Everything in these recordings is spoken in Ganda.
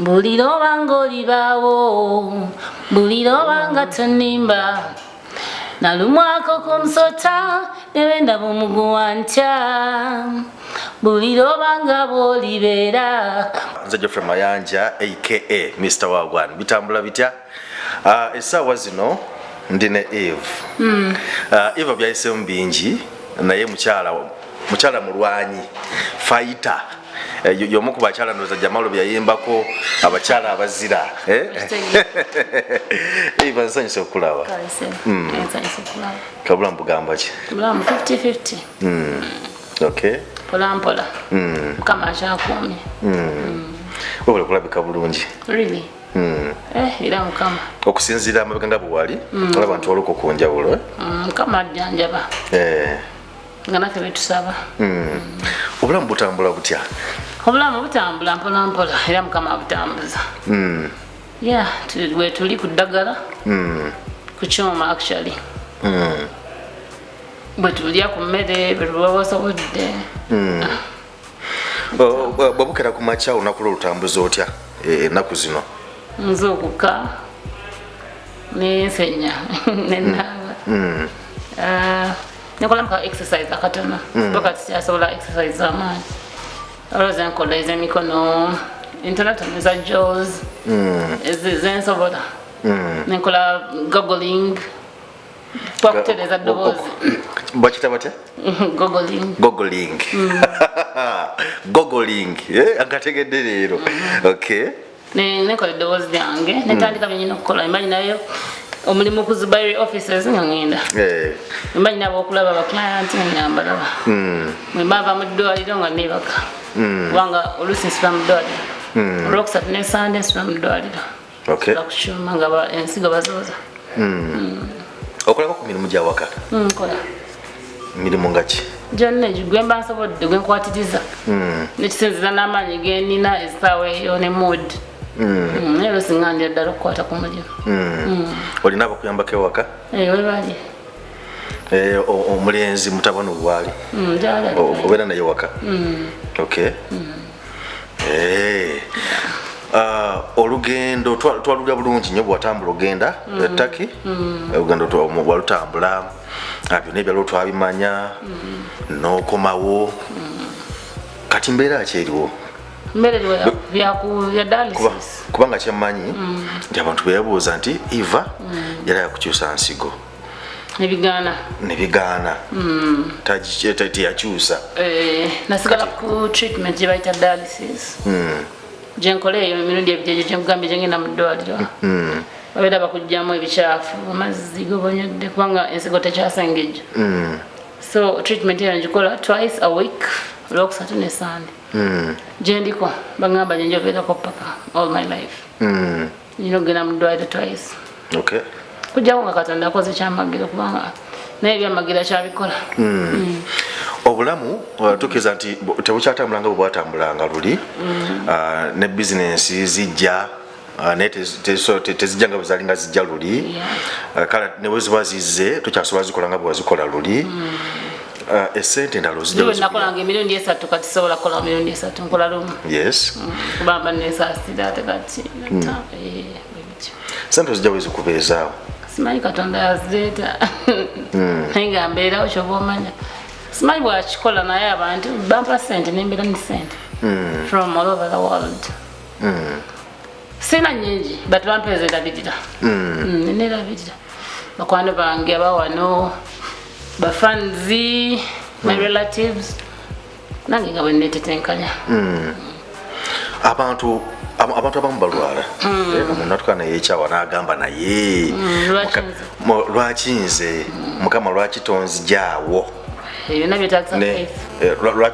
Mbulira obanga olibaawo, mbulira obanga tonimba. Nalumwako ku musota ne bendaba omuguwa ntya. Mbulira obanga bw'olibeera. Nze Geoffrey Mayanja aka Mr Wagwan. Bitambula bitya? Essaawa zino ndi ne Eve. Eve byayisemu bingi, naye mukyala mulwanyi, fighter. Y'omu ku bakyala ndowooza Jamalo byayimbako, abakyala abazira, eh? Eve, nsanyusa okulaba. Kabulamu bugamba ki? Bulamu 50-50. Mpola mpola. Mukama akyakuumye. Webale kulabika bulungi. Really? Eh, era Mukama. Okusinziira amabega nga bwe wali, olaba nti waliko ku njawulo, eh? Mukama ajjanjaba. Nga naffe betusaba. Obulamu butambula butya? Obulamu butambula mpola mpola, era Mukama abutambuza. Yeah, we tuli ku ddagala. Ku kyuma actually. Bwe tulya ku mmere bwe tuba basobodde. Bwe bukera ku makya, olunaku lwo olutambuza otya, ennaku zino? Nzuukuka nensenya, nenaaba. Ah, nekolamu ka exercise akatono, kuba kati kyasobola exercise z'amaanyi. Olowooza nkola ez'emikono entonotono eza jaws zensobola. Nenkola gargling, twakutereeza ddoboozi. Bakita batya? Gargling. Gargling, gargling, akategedde leero, okay. Nekola eddoboozi lyange, netandika byenyina okukola. Mba nyinayo omulimu ku Zubairi offices nga ngenda. Mba nyina abokulaba ba client nga mbalaba. Bwe mba nva mu ddwaliro nga neebaka, kubanga oluusi nsula mu ddwaliro. Olwokusatu ne Sande nsula mu ddwaliro. Nsula ku kyuma nga ensigo bazooza. Okolako ku mirimu gyawaka? Nkola. Mirimu nga ki? Gyonna egyo gwe mba nsobodde, gwe nkwatiriza, nekisinziza n'amaanyi genina essaawa eyo ne mood. Naye oluusi nga ndya ddala okukwata ku mulimu. Olina abakuyambako ewaka? Eh, webali. Omulenzi mutabani obwali? Gyali. Obeera naye waka? Okay. Ah, olugendo twalulya bulungi nnyo bwewatambula ogenda e Turkey. Olugendo walutambula, byonna ebyaliwo twabimanya, n'okomawo. Kati mbeera ki eriwo? Mbeera eriwo bya dialysis. Kubanga kyemmanyi nti abantu bebuuza nti Eva yali yakukyusa nsigo. Nebigaana. Nebigaana. Teyakyusa. Eh, nasigala ku treatment gye bayita dialysis, gyenkola eyo emirundi ebiri, egyo gyenkugambye gyengenda mu ddwaliro. Babeera bakugjamu ebikyafu, amazzi gobonyodde, kubanga ensigo tekyasengejja. So treatment eyo ngikola twice a week, Olwokusatu ne Sande. Gyendiko bagamba gyenjobeerako paka all my life. Nina okugenda mu ddwaliro twice, kujjako nga Katonda akoze kyamagero, kubanga naye ebyamagero akyabikola. Obulamu tukkiriza nti tebukyatambula nga bwe bwatambulanga luli. Ne bizinensi zijja, naye tezijja nga bwe zalinga zijja luli. Kale ne bwe ziba zizze, tokyasobola zikola nga bwe wazikola luli. Esente endala ozijja Niwe bwe zikujja. Nakolanga emirundi 3, kati sobola kukola mirundi 3, nkola lumu. Kubamba nesaasira ate kati bwe bityo. Sente ozijja bwe zikubeezaawo? Simanyi, Katonda yazireeta, naye nga mbeerawo. Kyoba omanya simanyi bwakikola, naye abantu bampa sente nembeera ne sente from all over the world. Sina nyingi, but bampeeza erabirira. Nerabirira bakwano bange abawano, bafanzi, my relatives, nange nga bwe netetenkanya. Abantu abamu balwala. Omuntu natuka neyekyawa n'agamba naye Lwaki nze? Lwaki nze, Mukama, lwaki tonzijaawo? Ebyo byetagisa faith.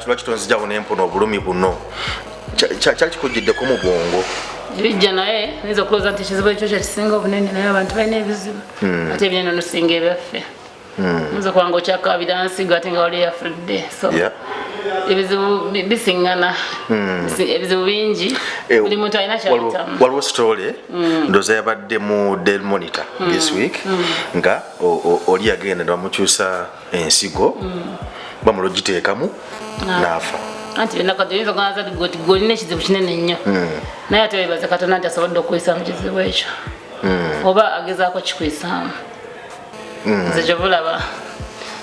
Lwaki tonzijaawo nempona obulumi buno? Kyali kikujiddeko mu bwongo? Ebijja, naye oyinza okulowooza nti ekizibu ekyo kyekisinga obunene, naye abantu balina ebizibu ate ebinene nosinga ebyaffe. Oyinza okuba nga okyakabira nsigo ate nga wali yafudde, so ebizibu bisiŋŋana. Ebizibu bingi. Buli muntu alina kyayitamu. Waliwo story, ndowooza yabadde mu Daily Monitor this week, nga oli yagenda ne bamukyusa ensigo, bamala ogiteekamu n'afa. Anti byonna kati oyinza okugamba nti gwe gwe olina ekizibu kinene nnyo, naye ate weebaze Katonda nti asobodde okuyisa mu kizibu ekyo oba agezaako kikuyisaamu. Nze kyova olaba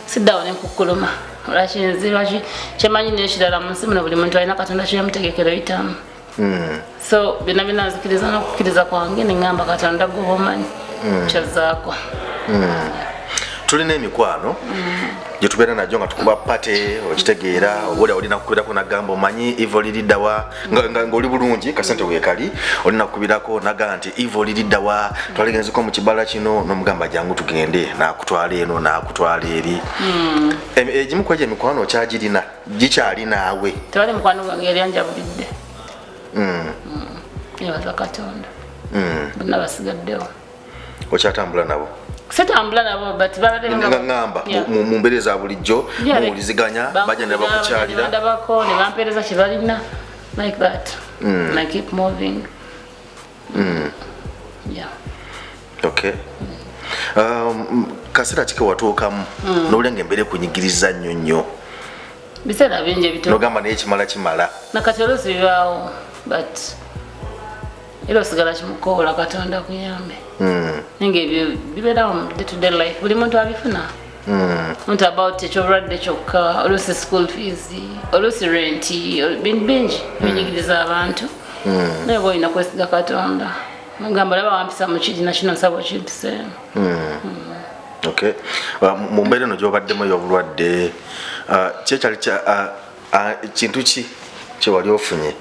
siddawo nenkukkuluma. Lwaki nze, lwaki kyemanyi n'ekirala, mu nsi muno buli muntu alina Katonda kyeyamutegekera oyitamu. So byonna byonna nzikiriza n'okukkiriza kwange, neŋŋamba Katonda gwe omanyi kyazzaako. Tulina emikwano gye tubeera nagyo nga tukuba party, okitegeera, oba oli olina kukubirako nagamba, omanyi Eva oliriddawa, ng'oli bulungi, kasente weekali, olina kukubirako naga nti Eva oliriddawa, twaligenzeko mu kibala kino, n'omugamba jangu tugende, nakutwala eno, nakutwala eri. Egimu ku egyo emikwano okyagirina, gikyali naawe? Tewali mukwano gwange yali anjabulidde. Nebaza Katonda, bonna basigaddewo. Okyatambula nabo? Sitambula nabo, but babadde nga ŋŋamba mu mbeera eza bulijjo muwuliziganya, bajja ne bakukyalira? Bandabako ne bampeereza kye balina like that and I keep moving, yeah. Okay. Kaseera ki kewatuukamu nowulira nga embeera ekunyigiriza nnyo nnyo? Biseera bingi ebito. Nogamba naye kimala kimala. Nakati oluusi bibaawo, but era osigala kimukoola Katonda kuyambe. Naye nga ebyo bibeerawo mu day to day life, buli muntu abifuna. Not about ekyobulwadde kyokka, oluusi school fees, oluusi rent, bintu bingi ebinyigiriza abantu, naye oba olina kwesiga Katonda, ngamba olaba wampisa mu kiri nakino, nsaba okimpiseemu. Okay. Mu mbeera eno gyobaddemu ey'obulwadde, kyekyali kintu ki kyewali ofunye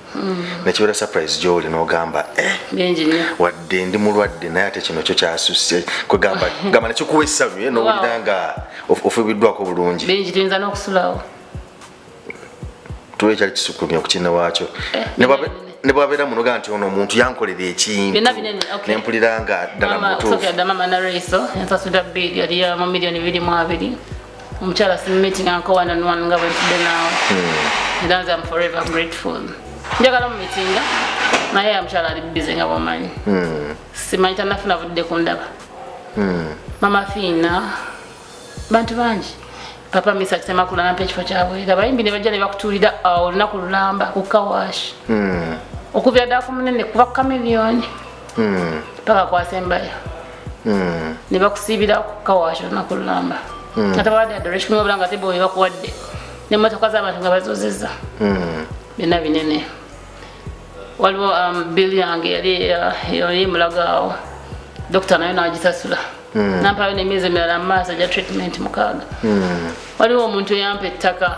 nekibeera surprise gyoli n'ogamba, eh, Bingi nnyo. wadde ndi mulwadde, naye ate kino kyo kyasusse, kwegamba gamba nekikuwa essanyu, n'owulira nga ofubiddwako bulungi? Bingi, tuyinza n'okusulawo. Tuwe ekyali kisukulumya ku kinne waakyo. Eh, binene. Ne bwabeera muno gaa nti ono omuntu yankolera ekintu Byonna binene, okay. nempulira nga ddala Mama, mutuufu. okusookera ddala mama Naraiso yansasulira bill yali ya mu miliyoni 220. Omukyala simumeetinganko one on one nga bwe ntudde naawe, era nze am forever grateful. Njagala mumeetinga, naye omukyala ali busy nga bwomanyi, simanyi tanafuna budde kundaba. Mama Fiina, bantu bangi, papa Misa Kisemakula nampa ekifo kyabwera, abayimbi ne bajja ne bakutuulira awo olunaku lulamba ku car wash, okuvira ddala ku munene kuva ku Kamiliyoni paka kwasembayo, ne bakusiibira ku car wash olunaku lulamba nga tabawadde addala ekikumi, wabula nga ate bo bakuwadde n'emmotoka z'abantu nga bazozeza. Byonna binene. Waliwo bill yange yali emulaga awo, dokita nayo nagisasula, nampayo n'emyezi emirala mu maaso egya treatment 6. Waliwo omuntu eyampa ettaka.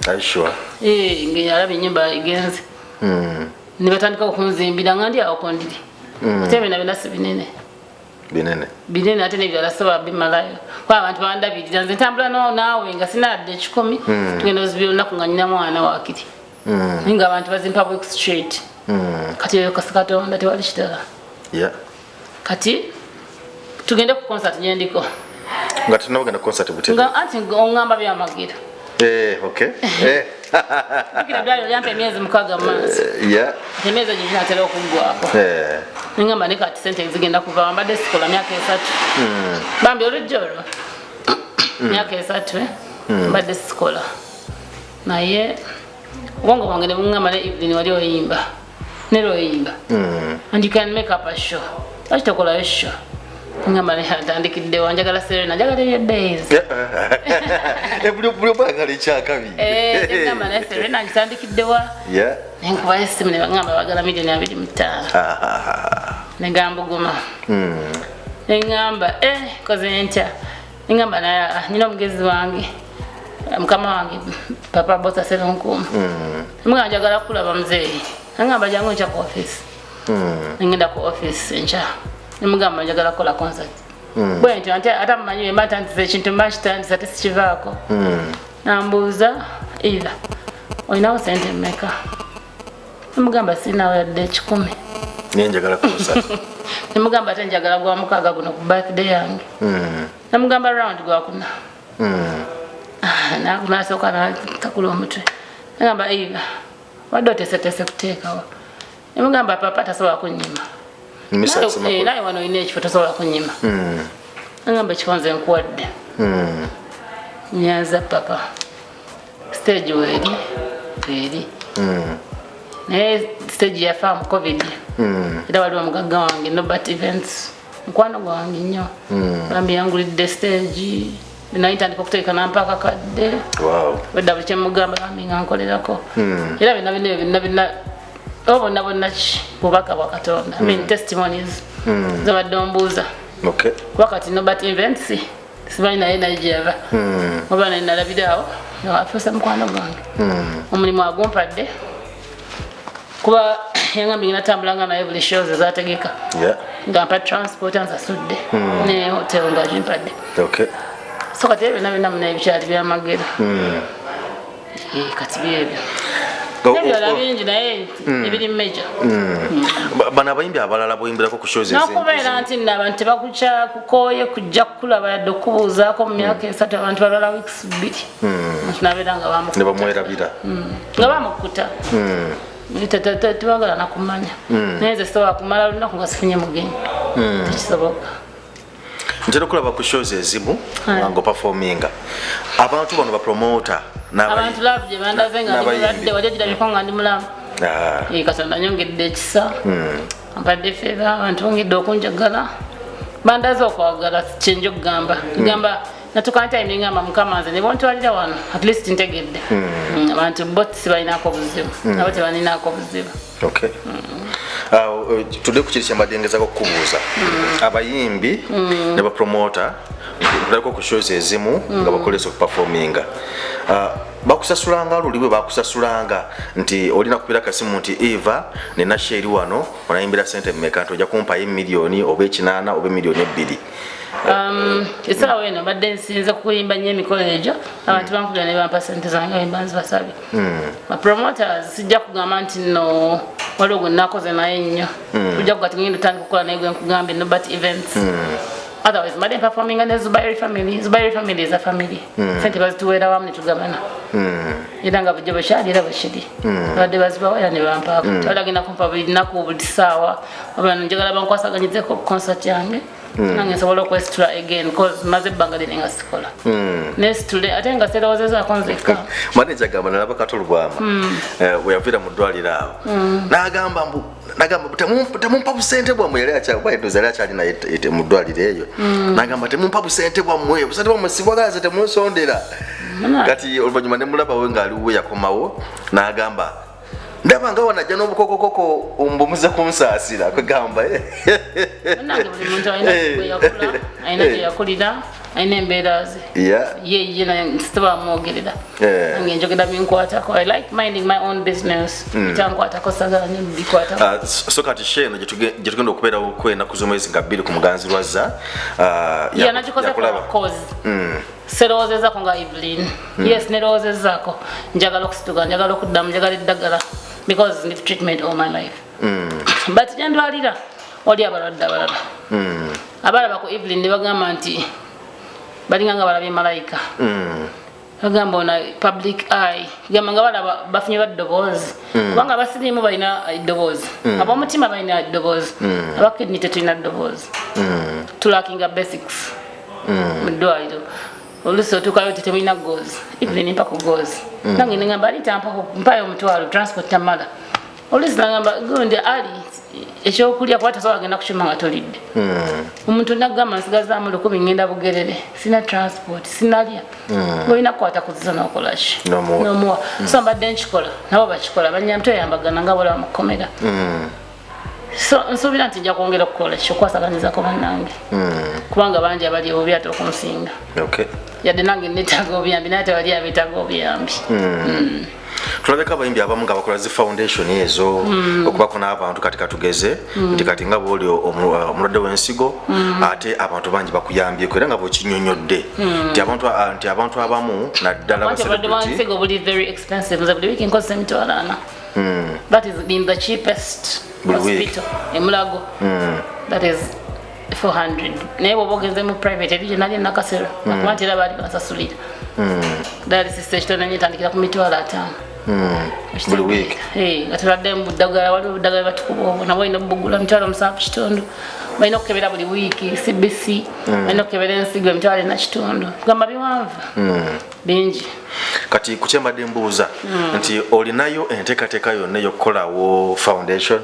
Are you sure? Eh, nga alaba ennyumba egenze, ne batandika okunzimbira nga ndi awo kondiri, ate byonna byonna si binene? Binene. Binene, ate n'ebirala sobola bimalayo kuba abantu bandabirira. Nze ntambula naawe nga sinadde 100, tugenda ozibira olunaku nga nyina mwana wakiri, naye nga abantu bazimpa bwe straight. Kati eyo kasi Katonda, tewali kirala. Kati tugende ku concert gyendiko. Nga tunabagenda concert butebe. Nga anti oŋŋamba byamagero. Eh, okay. Eh. Jjukira eddwaliro lyampa emyezi 6 mu maaso. Emyezi egyo ginatera okuggwako. Neŋŋamba ne kati sente zigenda kuva, mbadde sikola myaka 3. Bambi olujja olwo myaka 3, eh, mbadde sikola, naye obwongo bwange ne buŋŋamba ne Evelyn wali oyimba nera oyimba and you can make up a show, lwaki tokolayo show? Ŋŋamba ne ntandikiddewo, njagala Serena, njagala ebya days. Eh, buli omu ayagala ekyakabi. Neŋŋamba naye Serena ngitandikiddewa? Nenkubayo essimu ne baŋŋamba bagala miliyoni 25. Negambuguma, neŋŋamba, eh, koze ntya? Neŋŋamba naye, ah, nina omugezi wange, mukama wange papa Bosa Serunkuuma, mugamba njagala kulaba muzeeyi. Neŋŋamba jangu nkya ku office. Nengenda ku office enkya, nemugamba njagala kukola concert bwe ntyo, ate ate amumanyi bwe mba ntandisa ekintu mba nkitandisa ate sikivaako. Nambuuza, "Eva, olinawo sente mmeka?" Nemugamba sirinawo yadde 100. Naye njagala concert. Nemugamba ate njagala gwa 6 guno ku birthday yange. Nemugamba round gwakuna. Nasooka natakula omutwe, nagamba, "Eva, wadde oteeseteese kuteekawo?" Nemugamba, "Papa tasobola kunyima." Mr. Naye naye wano olina ekifo, tosobola kunyima. Nagamba, "Ekifo nze nkuwadde." Nyanza papa, stage weeri. Eri naye stage yafa mu COVID. Era waliwo omugagga wange Nobert Events, mukwano gwange nnyo, bambi yangulidde stage, naye ntandika okutegeka nampa akakadde. Wedda buli kyemugamba bambi nga nkolerako. Era byonna byonna ebyo byonna byonna oba bonna bonna ki bubaka bwa Katonda. I mean, testimonies zobadde ombuuza. Kuba kati Nobert Events simanyi naye naye gyeyava, oba naye nalabira awo nga afuuse mukwano gwange. Omulimu agumpadde kuba yangambye ngenda tambulanga naye buli shows ezategeka, nga mpa transport, ansasudde ne hotel nga gimpadde. So kati ebyo byonna byonna muna ebikyali byamagero. Kati byebyo n'ebirala bingi, naye ebiri major. Bano abayimbi abalala boyimbirako ku shows N'okubeera nti nno abantu tebakukya kukooye kujja kukulaba yadde okubuuzaako mu myaka 3. Abantu balwala weeks 2, omuntu nabeera nga ne bamukuta. Bamwerabira. Nga bamukuta. Tebagala nakumanya, naye nze sobola kumala lunaku nga sifunye mugenyi, tekisoboka. Ntera okulaba ku shows ezimu nga operforminga, abantu bano bapromota. Abantu love gye bandaze nga ndi N'abayimbi. mulwadde, wali ogirabyeko nga ndi mulamu? Katonda nyongedde ekisa, ampadde favour, abantu bongedde okunjagala, bandaze okwagala. Kyenja okugamba, gamba natuka nti nengamba Mukama nze ne bontwalira wano, at least ntegedde. Abantu bo sibalinako buzibu, nabo tebalinaako buzibu. Okay. Tudde ku kiri kyembadde ngezako okukubuuza, abayimbi ne bapromota. Nkulabiko ku shows ezimu nga bakolesa okuperforminga. Bakusasulanga luli bwe bakusasulanga nti olina kubira kasimu nti Eva nina show eri wano, onayimbira sente mmeka, nti ojja kumpayo emiliyoni oba 8 oba emiliyoni 2? Essaawa eno mbadde nsinze kuyimba nnyo emikolo egyo, abantu bankubira ne bampa sente zange mba nzibasabye. Bapromoters sijja kugamba nti no waliwo gwe nakoze naye nnyo, ojja kugati ngenda otandika okukola naye gwe nkugambye, Nobert Events. Otherwise mbadde performinga ne Zubairi family. Zubairi family is a family, sente bazituweera wamu netugabana, era nga bujja bwekyali era bwekiri, babadde bazibawa era ne bampaako. Tewali agenda kumpa buli lunaku buli ssaawa, oba njagala bankwasaganyizeko concert yange, nange nsobola okwesitula again, cause maze ebbanga line nga sikola, nesitule ate nga serowoozezaako nzekka. Manager agamba nalaba Kato Lubwama bwe yaviira mu ddwaliro awo n'agamba mbu, nagamba mbu, Temumpa busente bwammwe." Yali yali akyali naye mu ddwaliro eyo, n'agamba, "Temumpa busente bwammwe, busente bwammwe sibwagala, ze temunsondera." Kati oluvannyuma ne mulabawe ng'aliwe yakomawo n'agamba, "Ndaba nga wanajja n'obukokokoko mbumuze kunsaasira." Kwegamba Bannange, buli muntu alina gwe yakula, alina gye yakulira, alina embeera ze. Ye ye naye sitebamwogerera. Nange njogera binkwatako. I like minding my own business. Bitankwatako sagala nnyo bikwatako. So kati show eno gye tugenda okubeerawo ku ennaku z'omwezi nga 2 ku Muganzi Lwazza, Yeah, nagikoze for yakulaba. a cause. Serowoozezaako nga Evelyn. Yes, nerowoozezaako, njagala okusituka, njagala okuddamu, njagala eddagala, because ndi treatment all my life. But gyendwalira wali abalwadde abalala abalaba ku Evelyn ne bagamba nti balinga nga balabye malayika. Bagamba ona public eye, gamba nga balaba bafunye baddoboozi, kubanga abasiriimu balina eddoboozi, ab'omutima balina eddoboozi, abakidney tetulina ddoboozi. Tulackinga basics mu ddwaliro. Oluusi otuukayo ti temulina gauze. Evelyn mpa ku gauze, nange nengamba ali tampako, mpayo 500, transport tamala. Oluusi nagamba gundi ali ekyokulya, kuba tasobola genda kukyuma nga tolidde. Omuntu nagamba nsigazaamu 1000, ngenda Bugerere, sina transport, sinalya. Olina kukwata kuzizo nokolaki? N'omuwa. Nomuwa. So mbadde nkikola, nabo bakikola, banyam tweyambagana nga bolaba mukomera. So nsuubira nti nja kwongera okukola ekyo, okwasaganyizako bannange, kubanga bangi abali obubi ate okunsinga. Yadde nange netaaga obuyambi, naye tewali abeetaaga obuyambi. Tulabeko abayimbi abamu nga bakola zi foundation ezo okubako n'abantu. Kati katugeze nti kati nga bwoli omulwadde w'ensigo, ate abantu bangi bakuyambyeko, era nga bwekinyonyodde nti abantu nti abantu abamu naddala Anti obulwadde ba celebrity. bwansigo buli very expensive. Nze buli wiiki nkozesa 400,000. That is in the cheapest Buli week. hospital Emulago, that is 400. Naye bwoba ogenze mu private eri gye nali Nakasero, akuba nti era baali bansasulira dialysis, ekitono nnyo etandikira ku 500,000. Buli week? Eh, nga tebadde mu ddagala. Waliwo obuddagala batukuba obwo, nabwo olina obugula 7,500. Balina okukebera buli wiiki CBC, balina okukebera ensigo 4,500. Gamba biwanvu bingi. Kati ku kyembadde mbuuza nti olinayo enteekateeka yonna ey'okukolawo foundation?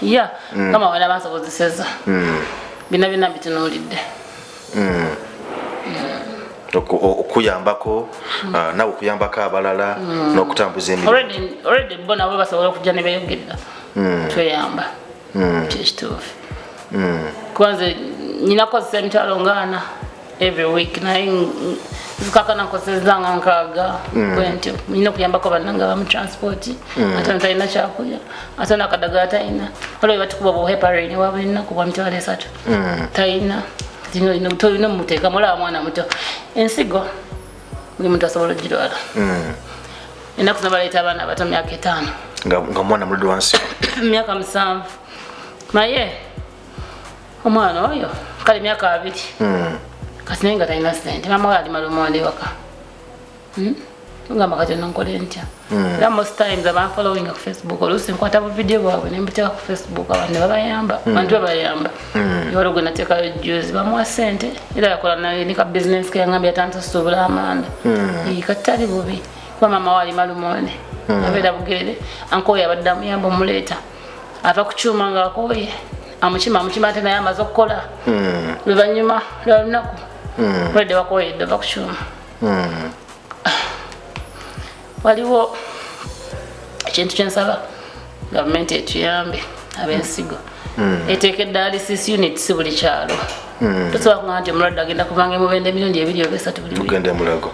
Ya, kama wala bansobozeseza, bina byonna bitunuulidde. Okuyambako nawe okuyambako abalala n'okutambuza emirimu. Already bo nabo basobola okujja ne beyogerera, tweyamba, kyekituufu, kuba nze nyina kukozesa 400,000 every week, naye zikakana nkozeseza nga 60, bwentyo nyina okuyambako bannange abamu transport, ate ono talina kyakulya, ate ono akadagala talina. Waliwo batukuba bu heparin wa buli lunaku bwa 30,000, talina. Tolina omuteekamu, olaba mwana muto, ensigo buli muntu asobola ogirwala. Ennaku zino baleeta abaana abato myaka 5, Nga omwana mulidde wansi. Myaka 7, naye omwana oyo kale myaka 2, kati naye nga talina sente, mama we alima lumonde waka. Ngamba kati ono nkole ntya? Era most times abanfollowinga ku Facebook, oluusi nkwata bu video bwabwe nembuteeka ku Facebook, abantu ne babayamba, abantu babayamba. Waliwo gwe nateekayo juzi, bamuwa sente, era yakola ne ka business ke, yangambye yatandise osuubula amanda. Kati tali bubi, kuba mama we alima lumonde, abeera Bugerere. Ankooye, abadde amuyamba omuleeta, ava ku kyuma ng'akooye, amukima amukima, ate naye amaze okukola luvannyuma lwa lunaku, olwedde bakooyedde, ova ku kyuma. Waliwo ekintu kyensaba gavumenti etuyambe, ab'ensigo eteeka dialysis units buli kyalo. Tosobola kugamba nti omulwadde agenda kubanga emubende emirundi ebiri oba esatu buli wiiki. Ugenda emulago.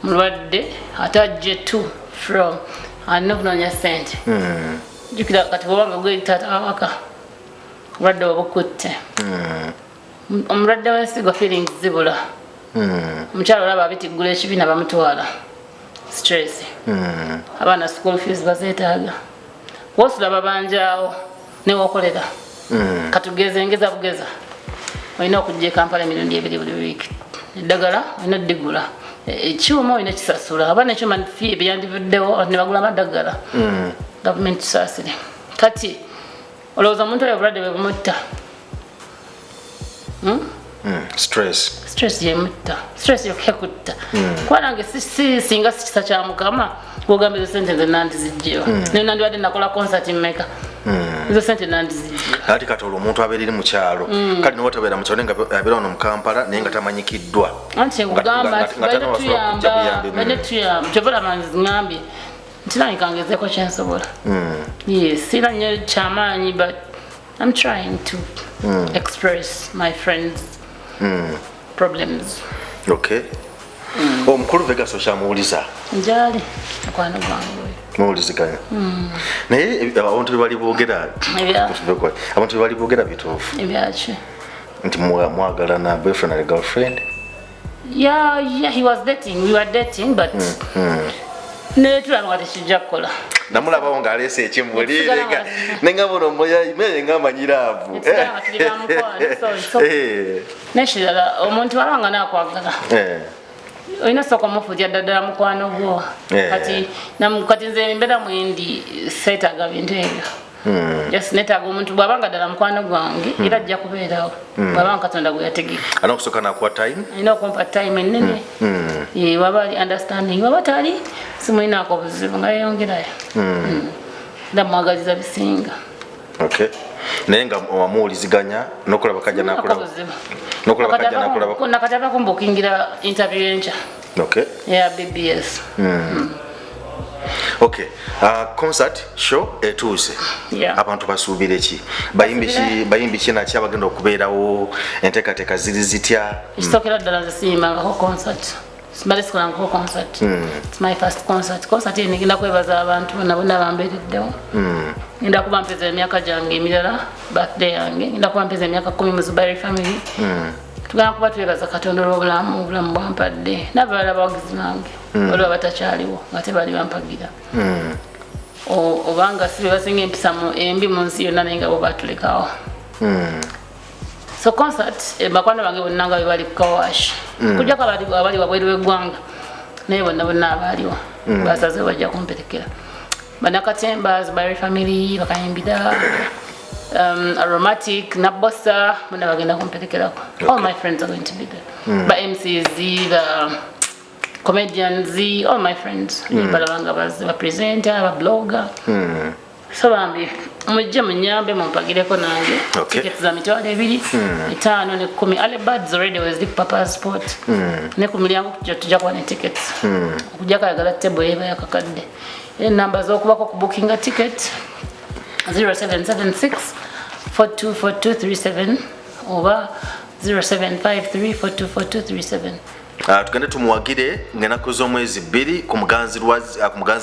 Mulwadde ate ajje to from, alina okunoonya sente. Jjukira kati bwobanga gwe taata wawaka, obulwadde obukutte, omulwadde w'ensigo feelings zibula. Omukyala olaba abitiggula ekibiina, bamutwala stress, abaana school fees bazeetaaga, wosula babanjaawo, newokolera. Katugeze, ngeza bugeza, olina okujja e Kampala emirundi ebiri buli wiiki, eddagala olina oddigula, ekyuma olina kisasula, aba nekyuma fee byandivuddewo ne bagula amaddagala. Gavumenti tusaasire. Kati olowooza omuntu oyo obulwadde bwe bumutta? Stress. Stress yemutta, stress yokka ekutta. Kuba nange singa si kisa kya Mukama, wogamba ezo sente nze nandizijjewa, naye nandibadde nakola concert mmeka, ezo sente nandizijjewa. Ati kati olwo omuntu abeera eri mu kyalo, kale niwe tabeera mu kyalo, naye nga abeera wano mu Kampala, naye nga tamanyikiddwa. Anti nkugamba Nga nti balina tanabasobola kujja tuyamba, buyambi. Balina tuyamba. Kyova olaba nziŋambye nti nange kangezeeko kyensobola. Yes, sina nnyo kyamaanyi, but I'm trying to express my friends' problems. Okay, omukulu Vegas okyamuwuliza? Njali mukwano gwange oyo. Muwuliziganya, naye abantu bye bali boogera, abantu bye bali boogera bituufu? Ebyaki? Nti mwagalana, boyfriend and girlfriend. Yeah, he was dating, we were dating, but ne tulaba nga tekijja kukola. Namulabawo ng'aleese ekimuli. Netusigala Nenga buno muyayime nga amanyiraavu. Netusigala nga tuli ba mukwano, nekirala, omuntu aba nga nakwagala, olina osooka omufuutya ddala mukwano gwo. Kati kati nze embeera mwendi seetaaga bintu ebyo. Just netaaga omuntu bw'abanga ddala mukwano gwange, era ajja kubeerawo bw'abanga Katonda gwe yategeka. Alina okusooka nakuwa time. Alina okumpa time ennene. Waba ali understanding, waba tali, simulinaako buzibu, nga yeyongerayo. Era mwagaliza bisinga. Okay, naye nga wamuwuliziganya nokulaba kajja nakulaba. Buzibu. Nokulaba kajja nakulaba. Nakati ava kumbukingira interview enkya ya BBS. Okay, concert show etuuse. Abantu basuubire ki? Bayimbi ki, bayimbi ki naki abagenda okubeerawo? Enteekateeka ziri zitya? Ekisookera ddala, nze siyimbangako concert, simbadde sikolangako concert. It's my first concert. Concert eno ngenda kwebaza abantu bonna bonna bambeereddewo. Ngenda kuba mpeza emyaka gyange emirala, birthday yange, ngenda kuba mpeza emyaka 10 mu Zubairi family. Tugenda kuba twebaza Katonda olw'obulamu, obulamu bwampadde, n'abalala bawagizi bange, waliwo abatakyaliwo nga tebali bampagira. Obanga si be basinga empisa embi mu nsi yonna, naye nga bo batulekawo. So concert, bakwano bange bonna nga bwe bali ku kawash, kujjako abali wabweru w'eggwanga, naye bonna bonna abaaliwo basaze bajja kumperekera. Banakatemba, Zubairi family, bakayimbira, Aromatic Nabosa, bonna bagenda kumperekerako. All my friends are going to be there, ba MCs, the Comedians, all my friends, balaba nga bazze, ba presenter, ba blogger. So bambi mujje munyambe, mumpagireko nange. Tickets za 20,000, 5 ne 10. Early birds already was ku passport ne ku mulyango tujja kuba ne tickets. Okujjako ayagala table eba yakakadde. Era enamba z'okubako ku bookinga ticket, 0776 424237 oba 0753 424237. Tugende tumuwagire ng'ennaku z'omwezi 2 ku Muganzi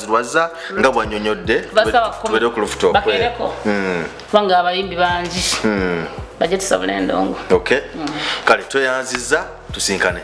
Lwazza, nga bwanyonyodde, Basawa 10. tubeere ku rooftop. Bakeereko, kubanga abayimbi bangi, bajje tusabula endongo. Okay, kale tweyanziza, tusinkane.